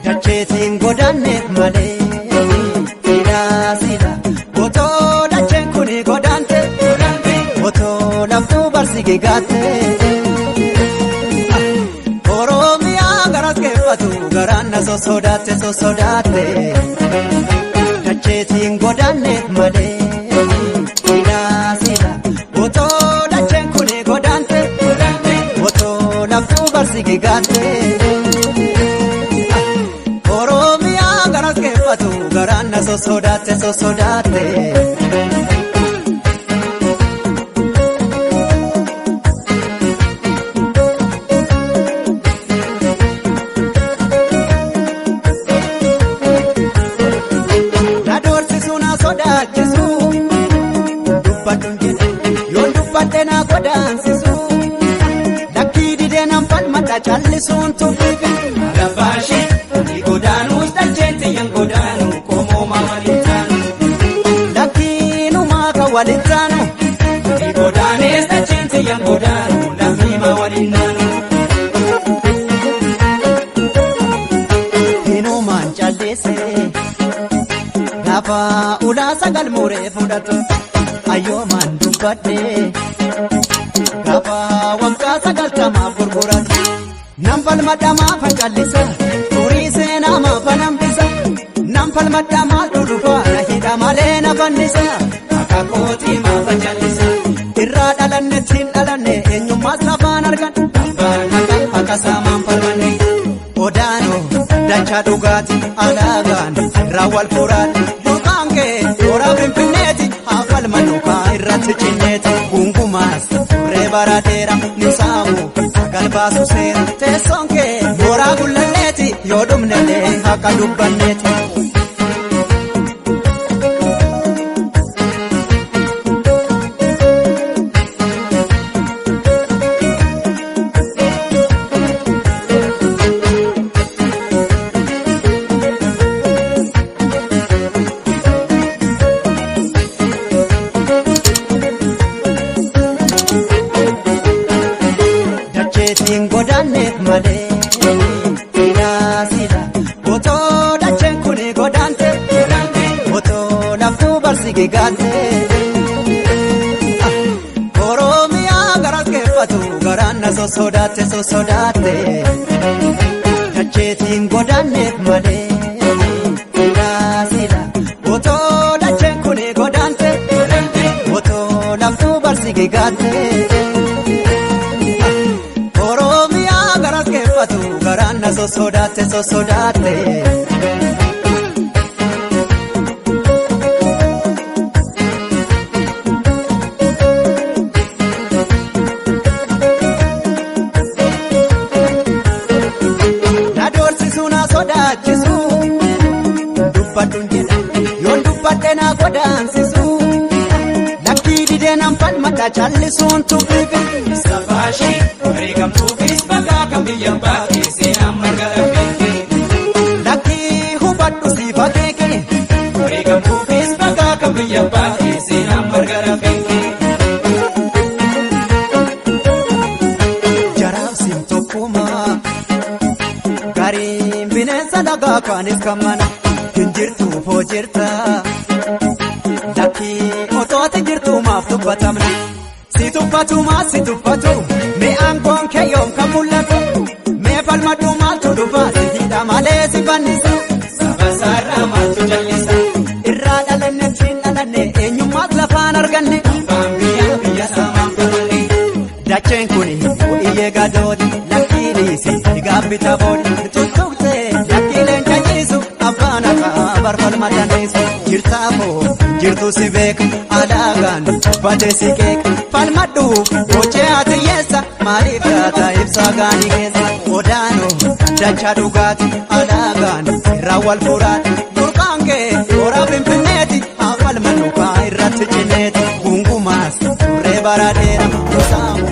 Dacheetiin godaanneef malee silaa silaa otoo dacheen kun godaante otoo laftuu barsi gaatte Oromiyaa garas keeffatu garaan na sossodaatte sossodaatte dacheetiin godaanneef malee silaa silaa otoo dacheen kun godaante otoo laftuu barsi gaatte. Oromiyaa garas keeffatu garaan na sossodaatte sossodaatte. Na doorsisuu na sodaachisu dubbadhu hin jedhu yoon dubbadhe na godaansisu lakkii didee nan falmadha callisuun tuffifi. Lafaashee ni godaanuus dacheen xiyyan godaanu qomoo maaliin taanu. Lakkiinumaa kan waliin taanu. Ni godaanees dacheen xiyyan godaanu lammiima waliin naanu. Hinumaan calleesse gaafa ulaa sagal muuree fudhatu ayyoomaan dubbadhe gaafa waggaa sagaltamaaf gurguratu nan falmadhamaa facallisa turii seenaa maafa nambisa nan falmadhamaa dhudhufaa na hidha malee na fannisa Akaakooti maafa jallisa. Irraa dhalanne ittiin dhalanne eenyummaas lafaan argan Abbaan maqaa akka saamaan falmanne. Odaanoo dachaa dhugaati alaagaan irraa wal furaati burqaan kee toora finfinneeti haafal manuukaa irratti cinneeti gungumaas turree barateera ni saamu sagal baasu seera teessoon kee mooraa gullalleeti yoo dhumnellee haqa dubbanneeti. Dacheetiin godaanneef malee silaa silaa otoo dacheen kun godaante otoo laftuu barsi gaatte Oromiyaa garas keeffatu garaan na sossodaatte sossodaatte dacheetiin godaanneef malee silaa silaa otoo dacheen kun godaante otoo laftuu barsi gaatte. Oromiyaa garas keeffatu garaan na sossodaatte sossodaatte. Na doorsisuu na sodaachisu dubbadhu hin jedha yoon dubbadhe na godaansisu lakkii didee nan falmadha callisuun tuffifi. Safaashee wareegamtuufis maqaa kan biyya baatee seenaan marga lafeetti. Lakkii hubadhu siif akeeke Wareegamtuufis maqaa kan biyya baatee seenaan marga lafeetti. Jaraaf siin tokkuma gariin bineensa lagaa kaanis kan mana hin jirtu hoo jirta lakkii otooti jirtu maaf tuffatamna si tuffatu maas si tuffatu mee aangoon kee yoom kan mul'atu mee falmadhu maaltu dhufa si hidha malee si fannisa Saba saarraa maaltu jallisa? Irraa dhalanne ittiin dhalanne eenyummaas lafaan arganne. Abbaan biyyaa biyya saamaan falmanne. Dacheen kun iyyee gadooti lakkiinisi gaabbita boodi tuttuqte lakkiileen caciisu abbaan akka barfalma dandeessu jirtaafoo. Jirtu si beeka alaagaan uffate si keeka falmadhu gochee ati yeessa maaliif taata ibsaa gaanii keessa odaanoo dachaa dhugaati alaagaan irraa wal furaati burqaan kee toora finfinneeti haa falmannu kaa irratti cinneeti gungumaas turree bara dheeraa saamu.